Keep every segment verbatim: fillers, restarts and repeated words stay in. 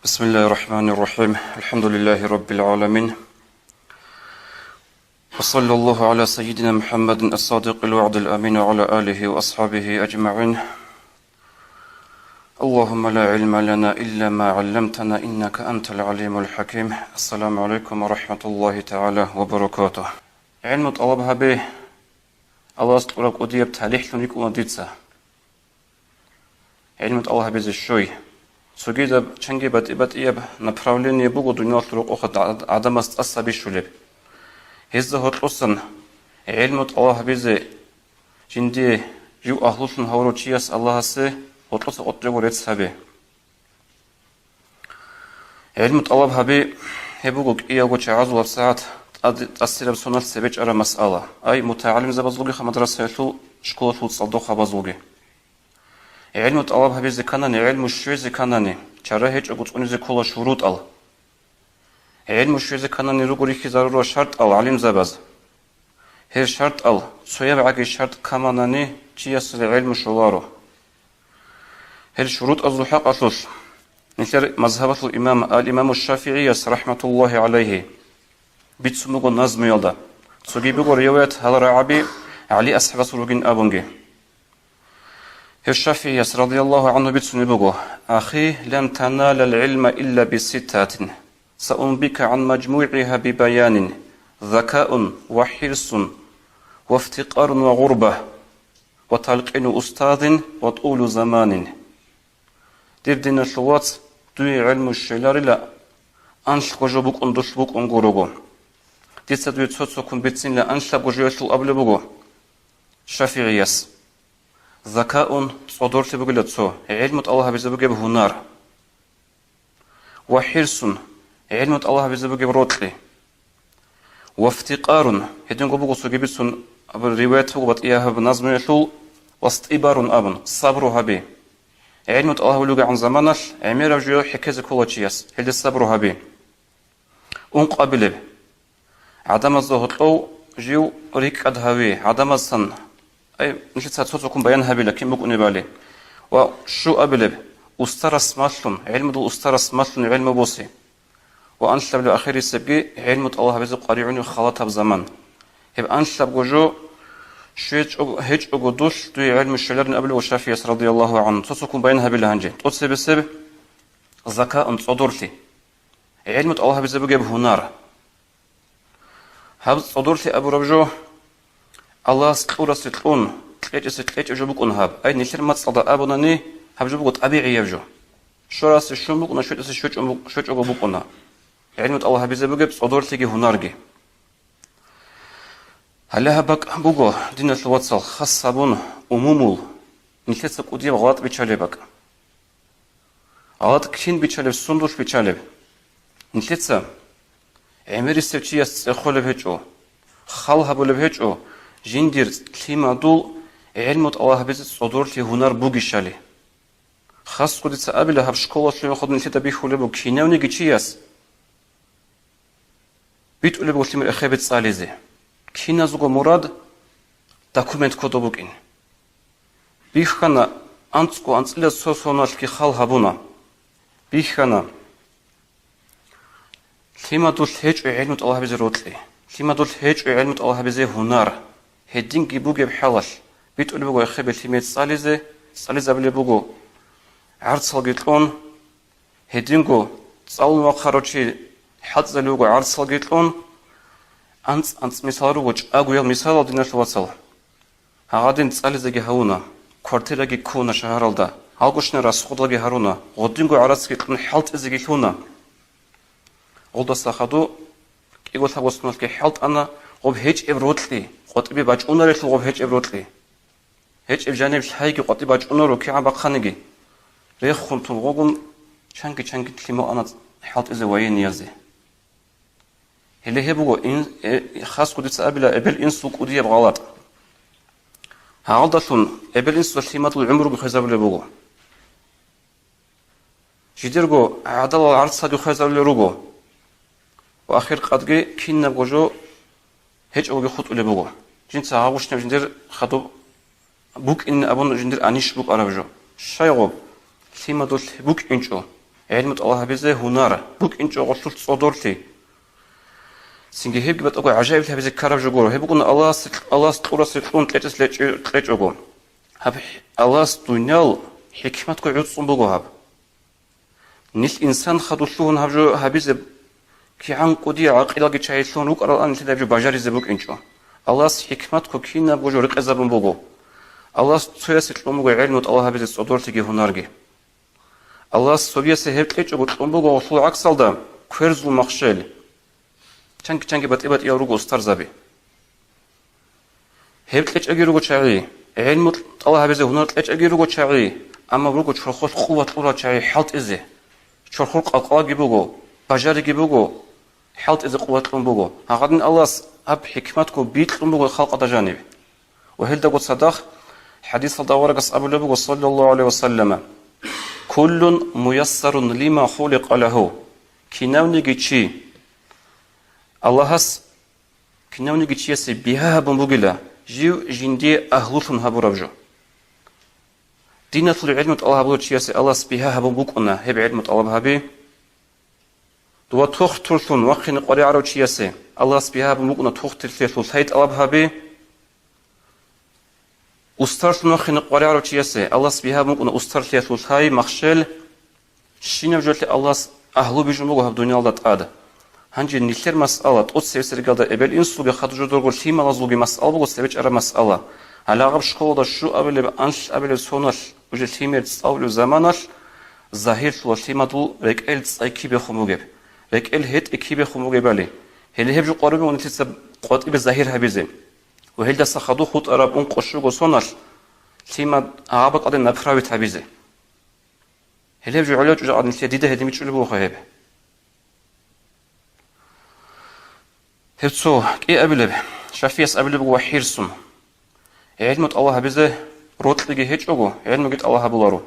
بسم الله الرحمن الرحيم. الحمد لله رب العالمين. وصلى الله على سيدنا محمد الصادق الوعد الأمين وعلى آله وأصحابه أجمعين. اللهم لا علم لنا إلا ما علمتنا إنك أنت العليم الحكيم. السلام عليكم ورحمة الله تعالى وبركاته. ГӀилму тӀалаб гьабе, Аллагьас кьураб кӀудияб талихӀлъун рикӀкӀуна дица. ГӀилму тӀалаб гьабизе щой. Цогидаб чанги батӀи-батӀияб направление буго дуниялалъул рокъоха гӀад-, гӀадамаз тӀаса бищулеб. Гьезда гьоркьосан гӀилму тӀалаб гьабизе жиндие жив агьлулъун гьавурав чияс Аллагьасе гьоркьоса къотӀрего рецц гьабе. ГӀилму тӀалаб гьаби, гьеб буго кӀиявго чагӀазул гьабсагӀат тӀад-, тӀасираб соналъ цебе чӀараб масъала, ай мутагӀалимзабазулгиха мадрасаялъул, школалъул цӀалдохъабазулги. ГӀилму тӀалаб гьабизе кканани, гӀилму щвезе кканани, чара гьечӀого цӀунизе ккола шурутӀал. ГӀилму щвезе кканани руго рихьизарурал шартӀал, гӀалимзабаз. Гьел шартӀал, цояб гӀаги шартӀ каманани, чиясда гӀилму щоларо. Гьел шурутӀазул хӀакъалъулъ нилъер мазгьабалъул имам ал-Имаму ШафигӀияс, рахӀматуллагьи гӀалайгьи, бицун буго назмуялда, цоги буго риваят гьал рагӀаби ГӀали асхӀабасул ругин абунги. Гьев ШафигӀияс, радияллагьу гӀангьу, бицунеб буго: «Ахи, лан таналал гӀилма илла биситтатин, саунбика гӀан мажмугӀигьа бибаянин: закаун ва хӀирсун ва ифтикъарун ва гъурба, ва талкъину устазин ва тӀулу заманин». Дир диналъул вац, дуе гӀилму щвеларила анлъго жо букӀун дулъ букӀун гурого. Дица дуе цо-цоккун бицинила анлъабго жоялъул абулеб буго ШафигӀияс. Закаун, цӀодорлъи бугила цо, гӀилму тӀалаб гьабизе бугеб гьунар. Ва хӀирсун, гӀилму тӀалаб гьабизе бугеб рокьи. Ва ифтикъарун, гьединго буго цоги бицун аб-, риваят буго батӀияб назмуялъул, ва истибарун абун, сабру гьаби. ГӀилму тӀалаб гьабулебгӀан заманалъ гӀемераб жо хӀехьезе ккола чияс, гьелде сабру гьаби. Ункъабилеб. ГӀадамазда гьоркьов жив рикӀкӀад гьави, гӀадамазсан, ай, нилъеца цо-цоккун баян гьабила, кин букӀунебали. Ва щуабилеб, устарас малъун, гӀилмудул устарас малъун гӀилму босе. Ва анлъабилеб ахирисебги гӀилму тӀалаб гьабизе къваригӀунеб халатаб заман. Гьеб анлъабго жо щвечӀого, гьечӀого дулъ дуе гӀилму щвеларин абулеб ва ШафигӀияс, радияллагьу гӀангьу, цо-цоккун баян гьабила гьанже. ТӀоцебесеб, закаун, цӀодорлъи. ГӀилму тӀалаб гьабизе бугеб гьунар. Гьаб цӀодорлъи абураб жо Аллагьас кьурасе кьун, кьечӀесе кьечӀеб жо букӀун гьаб. Ай, нилъер мацӀалда абунани, гьаб жо буго тӀабигӀияб жо. Щварасе щун букӀуна, щвечӀесе щвечӀун бук-, щвечӀого букӀуна. ГӀилму тӀалаб гьабизе бугеб цӀодорлъиги гьунарги. Гьале гьаб бакӀ буго, диналъул вацал, хас гьабун, умумул, нилъеца кӀудияб гъалатӀ биччалеб бакӀ. ГъалатӀ кин биччалеб, сундулъ биччалеб? Нилъеца гӀемерисев чияс цӀехолеб гьечӀо, хал гьабулеб гьечӀо, жиндир лъимадул гӀилму тӀалаб гьабизе цӀодорлъи гьунар бугищали. Хасго дица абила, гьаб школалъугӀин хадуб нилъеда бихьулеб буго кинавниги чияс битӀулеб буго лъимер эхебе цӀализе. Киназго мурад документ кодоб букӀин. Бихьана анцӀго анцӀила цо соналъги хал гьабуна. Бихьана. Лъимадулъ гьечӀо гӀилму тӀалаб гьабизе рокьи. Лъимадулъ гьечӀо гӀилму тӀалаб гьабизе гьунар. Гьединги бугеб хӀалалъ, битӀулеб буго эхебе лъимер цӀализе, цӀализабулеб буго гӀарцалги кьун, гьединго цӀалун вахъарав чи хӀалтӀизабулеб буго гӀарцалги кьун, анцӀ-анцӀ мисал руго, чӀагоял мисалал, диналъул вацал. Гьагъадин цӀализеги гьавуна, квартираги ккуна шагьаралда, гьалгощина расходалги гьаруна, гъодинго гӀарацги кьун хӀалтӀизеги лъуна. Гъолдаса хадуб кӀиго-лъабго соналъги хӀалтӀана, гъоб гьечӀеб рокьи, къватӀибе бачӀунарелъул гъоб гьечӀеб рокьи. ГьечӀеб жаниб лъайги къватӀибе бачӀунаро кигӀан бахъаниги. Рехун тун гъогун чанги-чанги лъимал ана хӀалтӀизе военниязде. Гьеле гьеб буго ин-, э, хасго дица абила эбел-инсул кӀудияб гъалатӀ. Гьалдалъун эбел-инсуда лъимадул гӀумруги хвезабулеб буго. Жидерго гӀадалал гӀарцаги хвезабулел руго. Ва ахир къадги кинабго жо гьечӀогоги хутӀулеб буго. Жинца гьагъушнаб жиндир хадуб букӀин абун жиндир анищ букӀараб жо. Щайгъуб, лъимадулъ букӀинчӀо. ГӀилму тӀалаб гьабизе гьунар букӀинчӀо гъолъул цӀодорлъи. Цинги гьебги батӀаго гӀажаиблъи гьабизе ккараб жо гуро. Гьеб букӀуна Аллагьас, Аллагьас кьурасе кьун кьечӀес лечӀи-, кьечӀого. Гьаб Аллагьас дуниял хӀикматго гӀуцӀцӀун буго гьаб. Нилъ инсан хадув лъугьун гьаб жо гьабизе кигӀан кӀудиял гӀакъилалги чагьилъун рукӀарал нилъеда гьаб жо бажаризе букӀинчӀо. Аллагьас хӀикматго кинабго жо рекъезабун буго. Аллагьас цоясе кьун буго гӀилму тӀалаб гьабизе цӀодорлъиги гьунарги. Аллагьас цогиясе гьеб кьечӀого кьун буго гъолъул гӀаксалда кверзул махщел. Чанги-чанги батӀи-батӀиял руго устарзаби. Гьеб кьечӀаги руго чагӀи, гӀилму тӀалаб гьабизе гьунар кьечӀаги руго чагӀи, амма руго чорхолъ къуват кьурал чагӀи хӀалтӀизе. Чорхол къалкъалаги буго, бажариги буго, хӀалтӀизе къуват кьун буго. Гьагъадин Аллагьас гьаб хӀикматго бикьун буго халкъалда жаниб. Ва гьелдаго цадахъ хӀадисалда аварагас абулеб буго, саллаллагьу гӀалайгьи ва саллама: «Куллун муяссарун лима хуликъа лагьу». Кинавниги чи, Аллагьас кинавниги чиясе бигьа гьабун бугила жив жиндие агьлулъун гьабураб жо. Диналъул гӀилму тӀалаб гьабулев чиясе Аллагьас бигьа гьабун букӀуна гьеб гӀилму тӀалаб гьаби. Дова тохтурлъун вахъине къваригӀарав чиясе Аллагьас бигьа гьабун букӀуна тохтурлъиялъул лъай тӀалаб гьаби. Устарлъун вахъине къваригӀарав чиясе Аллагьас бигьа гьабун букӀуна устарлъиялъул лъай, махщел. Щинаб жолъе Аллагьас агьлу бижун буго гьаб дуниялда тӀад. Гьанже нилъер масъала, тӀоцебесеб иргаялда эбел-инсулги хадур жодорго лъималазулги масъала буго цебе чӀараб масъала. Гьале гьаб школалда щуабилеб, анлъабилеб соналъ уже лъимер цӀалулеб заманалъ загьирлъула лъимадул рекӀел цӀай кибехун бугеб, рекӀел гьетӀе кибехун бугебали. Гьеле гьеб жо къваригӀун буго нилъеца къватӀибе загьир гьабизе ва гьелдаса хадуб хутӀараб ункъо-щуго соналъ лъимад гьаб бакӀалде направить гьабизе. Гьелеб жо гӀоло чӀужугӀадан нилъее дида гьедин бичӀчӀулеб бугоха гьеб. Гьеб цо кӀиабилеб, ШафигӀияс абулеб буго ва хӀирсун. ГӀилму тӀалаб гьабизе рокьиги гьечӀого, гӀилмуги тӀалаб гьабуларо.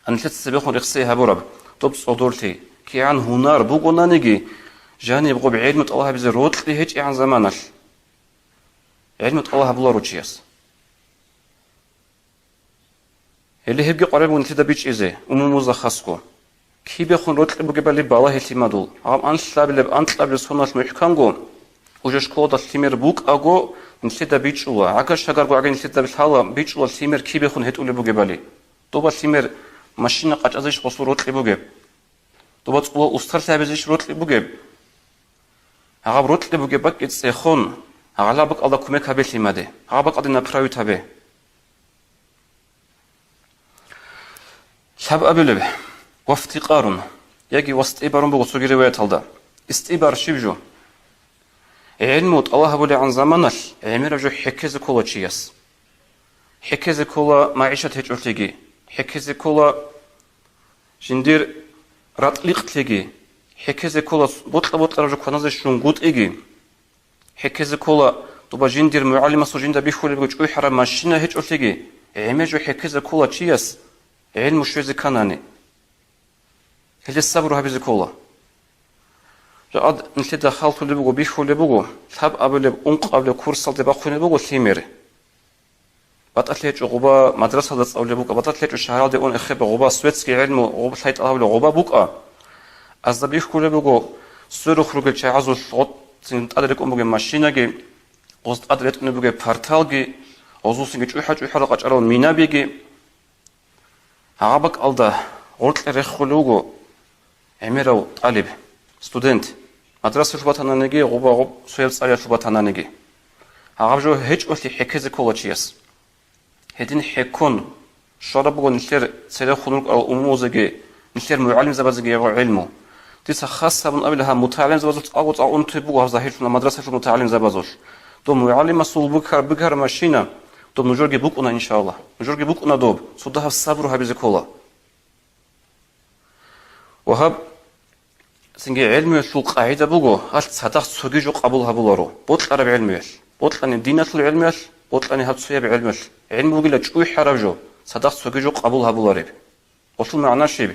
Нилъеца цебехун рехсей гьабураб, доб цӀодорлъи, кигӀан гьунар бугонаниги, жаниб гъоб гӀилму тӀалаб гьабизе рокьи гьечӀегӀан заманалъ, гӀилму тӀалаб гьабуларо чияс. Гьеле гьебги къваригӀун буго нилъеда бичӀчӀизе, умумузда хасго. Кибехун рокьи бугебали балагье лъимадул. Гьаб анлъабилеб, анкьабилеб соналъ мухӀканго, уже школада лъимер букӀаго, нилъеда бичӀчӀула. ГӀагар-шагарго гӀаги нилъеда лъала, бичӀчӀула лъимер кибехун гьетӀулеб бугебали. Доба лъимер машина къачӀазейищ гъосул рокьи бугеб? Доба цӀула устарлъи гьабизейищ рокьи бугеб? Гьаб рокьи бугеб бакӀги цӀехон, гьалаб бакӀалда кумек гьабе лъимаде, гьаб бакӀалде направить гьабе. Лъабабилеб, вафтикъарун, яги вастӀибарун буго цоги риваяталда. ИстӀибар щиб жо? ГӀилму тӀалаб гьабулегӀан заманалъ гӀемераб жо хӀеккезе ккола чияс. ХӀеккезе ккола магӀишат гьечӀолъиги, хӀеккезе ккола жиндир ратӀлихълъиги, хӀеккезе ккола бокьа-бокьараб жо кваназе щунгутӀиги. ХӀеккезе ккола, доба жиндир мугӀалимасул жинда бихьулеб буго чӀухӀараб машина гьечӀолъиги, гӀемер жо хӀеккезе ккола чияс, гӀилму щвезе кканани. Гьелде сабру гьабизе ккола. Жакъад нилъеда халтулеб буго, бихьулеб буго, лъабабилеб, ункъабилеб курсалде бахъунеб буго лъимер. БатӀалъи гьечӀо гъоба мадрасалда цӀалулеб букӀа, батӀалъи гьечӀо шагьаралде ун эхеб гъоба, светский гӀелму, гъоб-, лъай тӀалабулеб гъоба букӀа. Азда бихьулеб буго, сверухъ ругел чагӀазул гъо-, цин тӀад рекӀун бугеб машинаги, гъоз тӀад ретӀунеб бугеб парталги, гъозулсинги чӀухӀа-чӀухӀарал къачӀарал минабиги. Гьаб бакӀалда гъоркье рехулев вуго гӀемерав тӀалиб, студент, мадрасалъув батананиги, гъуба-гъуб цояб цӀалиялъув батананиги. Гьаб жо гьечӀолъи хӀеккезе ккола чияс. Гьедин хӀеккун щвараб буго нилъер церехун рукӀарал умумузеги, нилъер мугӀалимзабазеги гьеб гӀелму. Дица хас гьабун абила, гьаб мутагӀалимзабазул цӀакъго-цӀакъ унтуй буго гьаб загьирлъун мадрасалъул мутагӀалимзабазулъ. Доб мугӀалимасул букар-, букараб машина доб нужерги букӀуна, иншаллагь. Нужерги букӀуна доб, цо дагьаб сабру гьабизе ккола. Ва гьаб цинги гӀелмуялъул къагӀида буго, гьалъ цадахъ цоги жо къабул гьабуларо, бокьараб гӀелмуялъ, бокьани диналъул гӀелмуялъ, бокьани гьаб цояб гӀелмуялъ. ГӀелму бугила чӀухӀараб жо, цадахъ цоги жо къабул гьабулареб. Гъолъул магӀна щиб?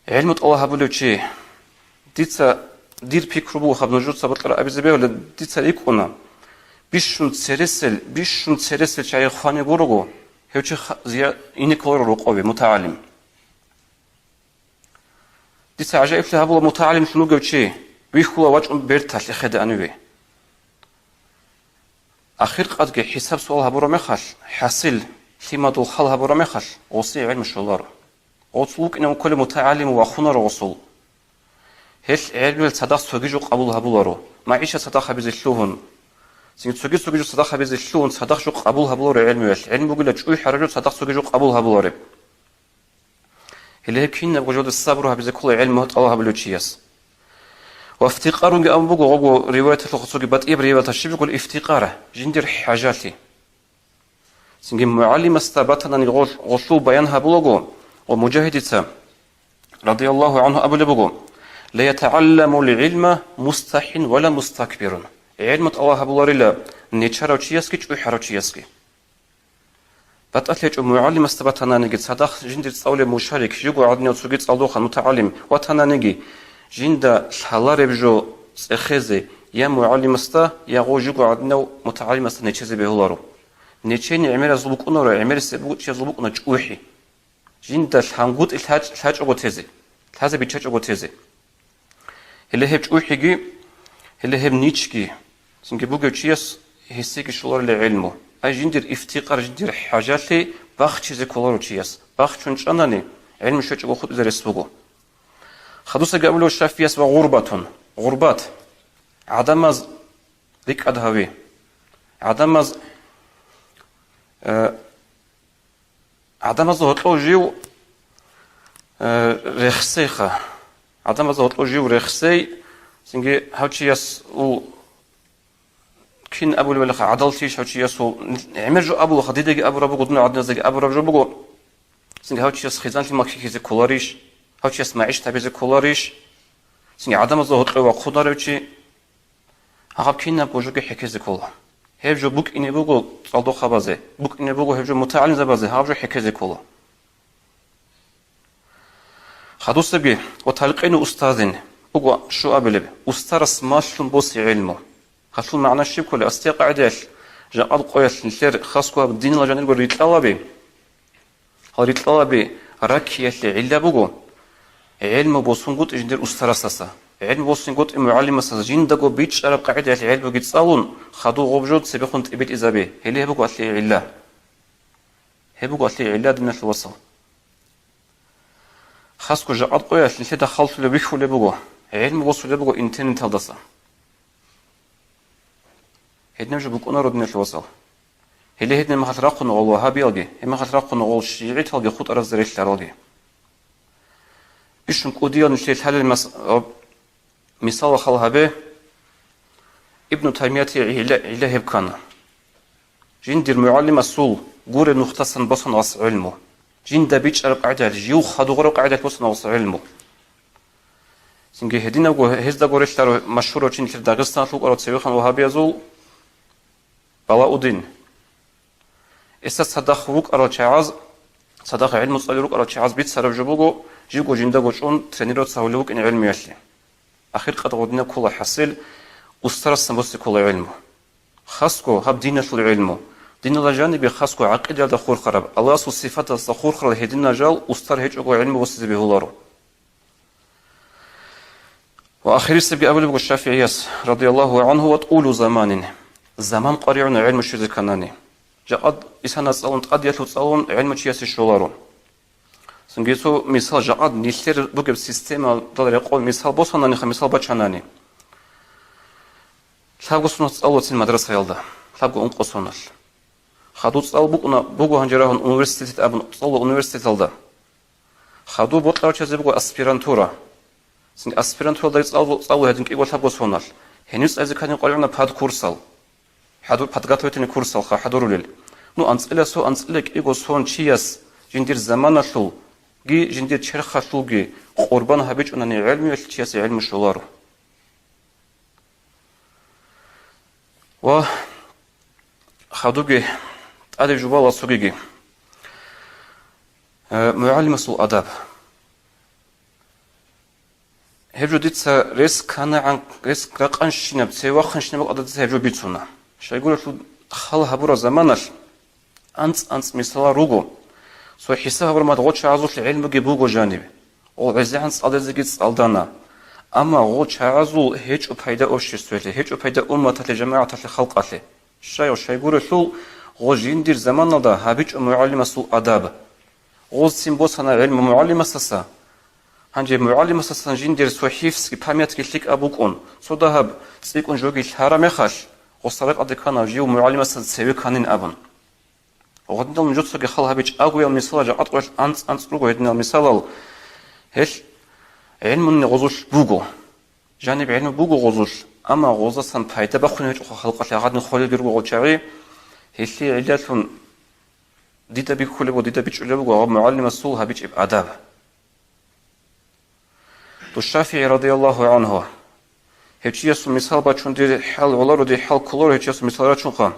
ГӀелму тӀалаб гьабулев чи, дица, дир пикру буго гьаб нужеца бокьараб абизе бегьула, дица рикӀкӀуна, бищун цересел, бищун цересел чагӀи хвани гурого, гьев чи ха-, зия-, ине кколаро рокъове, мутагӀалим. Дица гӀажаиблъи гьабула мутагӀалимлъун вугев чи, вихьула вачӀун берталъ эхеда аниве. Ахиркъадги хӀисаб-суал гьабураб мехалъ, хӀасил, лъимадул хал гьабураб мехалъ, гъосие гӀелму щоларо. Гъоцул вукӀине вуккулев мутагӀалим вахунаро гъосул. Гьелъ гӀелмуял цадахъ цоги жо къабул гьабуларо, магӀишат цадахъ гьабизе лъугьун. Цинги цоги-цоги жо цадахъ гьабизе лъугьун, цадахъ жо къабул гьабуларо гӀелмуялъ. ГӀелму бугила чӀухӀараб жо цадахъ цоги жо къабул гьабулареб. Гьеле гьеб кинабго жоялде сабру гьабизе ккола гӀелму тӀалаб гьабулев чияс. Ва ифтикъарунги абун буго, гъого риваяталъухъ цоги батӀияб риваяталъ щиб жо ккола ифтикъар, жиндир хӀажалъи. Цинги мугӀалимасда батанани гъол-, гъолъул баян гьабулаго, ва Мужагьидица, радияллагьу гӀангьу, абулеб буго: «Ла ятагӀалламул гӀилма мустахӀин ва ла мустакбирун». ГӀелму тӀалаб гьабуларила нечарав чиясги чӀухӀарав чиясги. БатӀалъи гьечӀо мугӀалимасда батананиги, цадахъ жиндир цӀалулев мушарик, жиго гӀадинав цоги цӀалдохъан мутагӀалим ватананиги, жинда лъалареб жо цӀехезе я мугӀалимасда, я гъо жиго гӀадинав мутагӀалимасда нечезе бегьуларо. Нечени гӀемерасул букӀунаро, гӀемерисеб бугочиязул букӀуна чӀухӀи. Жинда лъангутӀи лъачӀ-, лъачӀого тезе, лъазе биччачӀого тезе. Гьеле гьеб чӀухӀиги, гьеле гьеб ничги, цинги бугев чияс гьесиеги щоларила гӀелму. Ай жиндир ифтикъар, жиндир хӀажалъи бахчизе кколаро чияс. Бахчун чӀанани, гӀелму щвечӀого хутӀизе рес буго. Хадусаги абулев ШафигӀияс ва гъурбатун. Гъурбат. ГӀадамаз рикӀкӀад гьави. ГӀадамаз, э, ГӀадамазда гьоркьов жив, э, рехсейха. ГӀадамазда гьоркьов жив рехсей, цинги гьав чияс ул кин абулебалиха, гӀадалтийищ гьав чиясул? ГӀемер жо абулаха, дидаги абураб буго, дун гӀадиназдаги абураб жо буго. Цинги гьав чияс хизанлъи маккизе кколарищ? Гьав чияс магӀиш гьабизе кколарищ? Цинги гӀадамазда гьоркьов вахъунарев чи. Гьаб кинабго жоги хӀехьезе ккола. Гьеб жо букӀине буго цӀалдохъабазе, букӀине буго гьеб жо мутагӀалимзабазе, гьаб жо хӀехьезе ккола. Хадусебги, ва талкъину устазин, буго щуабилеб, устарас малъун босе гӀелму. Гьалъул магӀна щиб кколеб, асте къагӀидаялъ, жакъа къоялъ нилъер хасго гьаб динила жанирго рикьалаби. Гьал рикьалаби раккиялъе гӀилла буго, гӀелму босунгутӀи жиндир устарасдаса. ГӀелму босунгутӀи мугӀалимасдаса жиндаго бичӀчӀараб къагӀидаялъ гӀелмуги цӀалун, хадув гъоб жо цебехун тӀибитӀизаби. Гьеле гьеб буго гьалъие гӀилла. Гьеб буго гьалъие гӀилла, диналъул вацал. Хасго жакъа къоялъ нилъеда халлъулеб бихьулеб буго, гӀелму босулеб буго интернеталдаса. Гьединаб жо букӀунаро, диналъул вацал. Гьеле гьединаб мехалъ рахъун гъол вагьабиялги, гьеб мехалъ рахъун гъол шигӀиталги хутӀаразда релълъаралги. Бищун кӀудиял нилъее лъалел мас-, мисал ва хал гьабе, Ибну Таймиятие гӀилла, гӀилла гьеб ккана. Жиндир мугӀалимасул гуреб нухтасан босун гъас гӀелму. Жинда бичӀчӀараб къагӀидаялъ, жив хадугъараб къагӀидаялъ босун гъас гӀелму. Цинги гьединабго гьездаго релълъарав машгьурав чи нилъер Дагъистаналъ вукӀарав цевехун вагьабиязул Балаудин. Гьесда цадахъ вукӀарал чагӀаз, цадахъ гӀелму цӀализе рукӀарал чагӀаз бицараб жо буго, живго жиндаго чӀун тренироваться гьавулев вукӀин гӀелмуялъе. Ахиркъад гъодинаб ккола хӀасил, устарасдасан босе ккола гӀелму. Хасго гьаб диналъул гӀелму, диналда жанибе хасго гӀакъидаялда хурхараб, Аллагьасул сифаталдаса хурхарал гьединал жал устар гьечӀого гӀелму босизе бегьуларо. Ва ахирисебги абулеб буго ШафигӀияс, радияллагьу гӀангьу, ва тӀулу заманин, заман къваригӀуна гӀелму щвезе кканани. Жакъад исана цӀалун, тӀадиялъув цӀалун гӀелму чиясе щоларо. Цинги цо мисал, жакъад нилъер бугеб системаялда рекъон мисал босананиха, мисал бачанани. Лъабго соналъ цӀалула цин мадрасаялда, лъабго ункъо соналъ. Хадув цӀал букӀуна, буго гьанже рагьун университет абун цӀалула университеталда. Хадув бокьарав чиязе буго аспирантура. Цинги аспирантуралдаги цӀалу-, цӀалула гьедин кӀиго лъабго соналъ. Гьенив цӀализе ккани къваригӀуна пад курсал. ХӀадур-, подготовительный курсалха хӀадурулел. Ну, анцӀила со-, анцӀила кӀиго сон чияс жиндир заманалъулги, жиндир черхалъулги къурбан гьабичӀунани гӀелмуялъ чиясе гӀелму щоларо. Ва хадубги тӀаде жубала цогиги. Э, мугӀалимасул адаб. Гьеб жо дица рес кканагӀан, рес ракъанщинаб, цеве вахъанщинаб бакӀалда дица гьеб жо бицуна. Щайгурелъул хал гьабураб заманалъ анцӀ-анцӀ мисалал руго. Цо хӀисаб гьабураб мехалъ гъо чагӀазулъ гӀелмуги буго жаниб. Гъол гӀезегӀан цӀалдезеги цӀалдана. Амма гъол чагӀазул гьечӀо пайда обществоялъе, гьечӀо пайда умматалъе, жамагӀаталъе, халкъалъе. Щай, щайгурелъул, гъо жиндир заманалда гьабичӀо мугӀалимасул адаб. Гъоз цин босана гӀелму мугӀалимасаса. Гьанже мугӀалимасасан жиндир цо хӀифзги памятги лъикӀаб букӀун, цо дагьаб цӀикӀкӀун жоги лъара мехалъ, гъосда ракӀалде ккана жив мугӀалимасда цеве кканин абун. Гъодинал нужецаги хал гьабичӀ агуял мисалал жакъа къоялъ анцӀ-анцӀ руго гьединал мисалал. Гьелъ гӀелмуни гъозулъ буго. Жаниб гӀелму буго гъозулъ, амма гъоздасан пайда бахъун гьечӀоха халкъалъе гьадин холелги руго гъол чагӀи. Гьелъие гӀиллалъун дида бихьулеб ва дида бичӀчӀулеб буго гьаб мугӀалимасул гьабичӀеб адаб. ШафигӀи радияллагьу гӀангьу. Гьев чиясул мисал бачун дир хӀал гӀоларо, дир хӀал кколаро гьев чиясул мисал рачунха.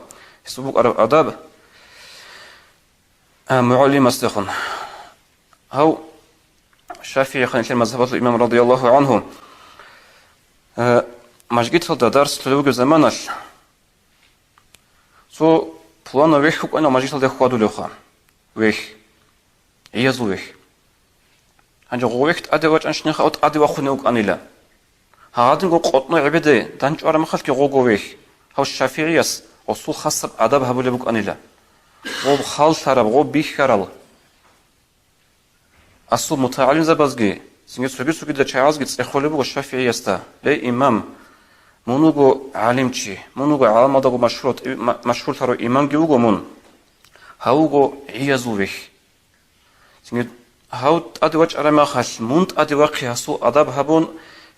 Гьесул букӀараб адаб, а, мугӀалимасдехун. Гьав ШафигӀи ханилъер мазгьабалъул имам радияллагьу гӀангьу, а, мажгиталда дарс лъолеб бугеб заманалъ, цо пуланав вехь вукӀана мажгиталде хьвадулевха. Вехь. ГӀиязул вехь. Гьанже гъо вехь тӀаде вачӀанщинха, гъо тӀаде вахъуне вукӀанила. Гьагъадинго къотӀно гӀебеде данчӀвараб мехалъги гъого вехь, гьав ШафигӀияс гъосул хасаб адаб гьабулеб букӀанила. Гъоб халлъараб, гъоб бихьарал. Асул мутагӀалимзабазги, цинги цоги-цогидал чагӀазги цӀехолеб буго ШафигӀиясда: «Ле, имам, мун вуго гӀалимчи, мун вуго гӀаламалдаго машгьур-, ма-, машгьурлъарав имамги вуго мун, гьав вуго гӀиязул вехь». Цинги гьав тӀаде вачӀараб мехалъ, мун тӀаде вахъе гьасул адаб гьабун,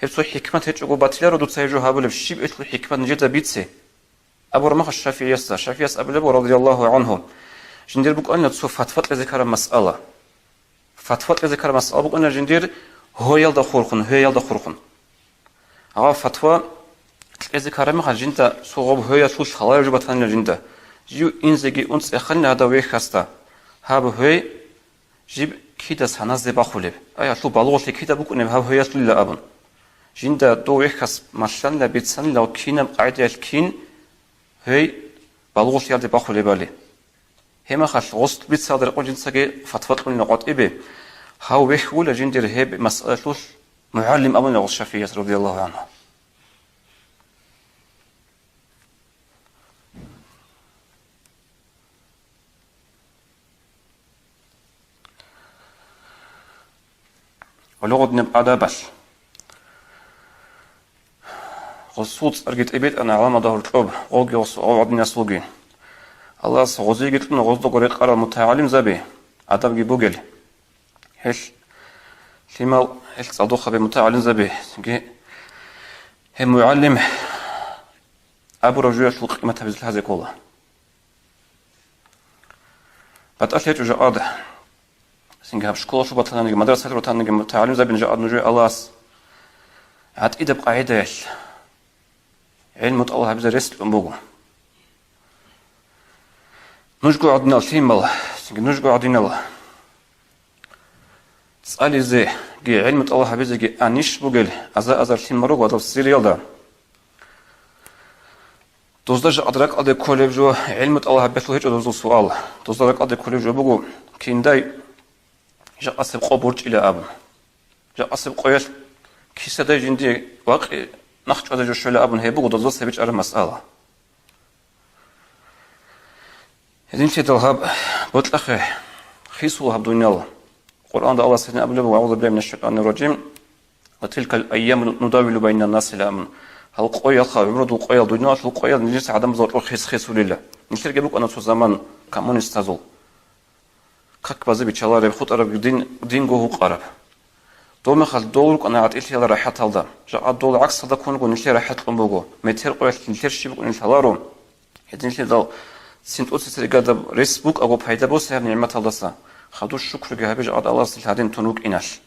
гьеб цо хӀикмат гьечӀого батиларо дуца гьеб жо гьабулеб, щиб гьелъул хӀикмат нижеда бице? Абураб мехалъ ШафигӀиясда, ШафигӀияс абулеб буго, радияллагьу гӀангьу, жиндир букӀанила цо фатва кьезе ккараб масъала. Фатва кьезе ккараб масъала букӀанила жиндир гьоялда хурхун, гьоялда хурхун. Гьав фатва кьезе ккараб мехалъ жинда цо гъоб гьоялъул лъалареб жо батанила жинда. Жив инзеги ун цӀеханила гьадав вехьасда: «Гьаб гьой жиб кида саназде бахулеб? Ай, гьалъул балугълъи кида букӀунеб гьаб гьоялъулила», – абун. Жинда дов вехьас малъанила, бицанила кинаб къагӀидаялъ кин гьой балугълъиялде бахулебали. Гьеб мехалъ гъос бицалда рекъон жинцаги фатва кьунила къватӀибе. Гьав вехь вула жиндир гьеб масъалалъулъ мугӀалим абуна гъос ШафигӀияс, радияллагьу гӀангьу. Гьале гъодинаб адабалъ. Гъосул цӀарги тӀибитӀана гӀаламалда гьоркьоб, гъоги гъосул гъов гӀадинасулги. Аллагьас гъозиеги кьуна гъоздаго рекъарал мутагӀалимзаби, адабги бугел. Гьел лъимал, гьел цӀалдохъаби мутагӀалимзаби, цинги гьеб мугӀалим абураб жоялъул къимат гьабизе лъазе ккола. БатӀалъи гьечӀо жакъад. Цинги гьаб школалъур батананиги, мадрасалъур батананиги, мутагӀалимзабин жакъад нужее Аллагьас гӀатӀидаб къагӀидаялъ гӀелму тӀалаб гьабизе рес кьун буго. Нужго гӀадинал лъимал, цинги нужго гӀадинал цӀализеги гӀелму тӀалаб гьабизеги анищ бугел аза-азар лъимал руго гьадаб Сириялда. Дозда жакъад ракӀалде кколеб жо, гӀелму тӀалаб гьабиялъул гьечӀо дозул суал. Дозда ракӀалде кколеб жо буго, киндай жакъасеб къо борчӀила абун. Жакъасеб къоялъ кисадай жинди вакъи нахъ чӀвазе жо щвела абун, гьеб буго дозда цебе чӀараб масъала. Гьединлъидал гьаб бокьахъе хисул гьаб дуниял. Къуръанда Аллагьас гьедин абулеб: «АгӀузу биллагьи минаш шайтанир ражим. Ва тилкал айяму нудавилу байнан наси», – ла амун. Гьал къоялха, гӀумрудул къоял, дуниялалъул къоял нилъеца гӀадамазда гьоркьор хес-хесулила. Нилъерги букӀана цо заман коммунистазул. Как базе биччалареб, хутӀараб дин, динго гьукъараб. Дол мехалъ дол рукӀана гӀатӀилъиял рахӀаталда. Жакъа дол гӀаксалда ккун руго, нилъер рахӀат кьун буго. Метер къоялъ нилъер щиб букӀунел лъаларо. Гьединлъидал цин тӀоцесеб гьадаб рес букӀаго пайда босе гьаб нигӀматалдаса. Хадур шукруги гьабе жакъад Аллагьас нилъ гьадин тун рукӀиналъ.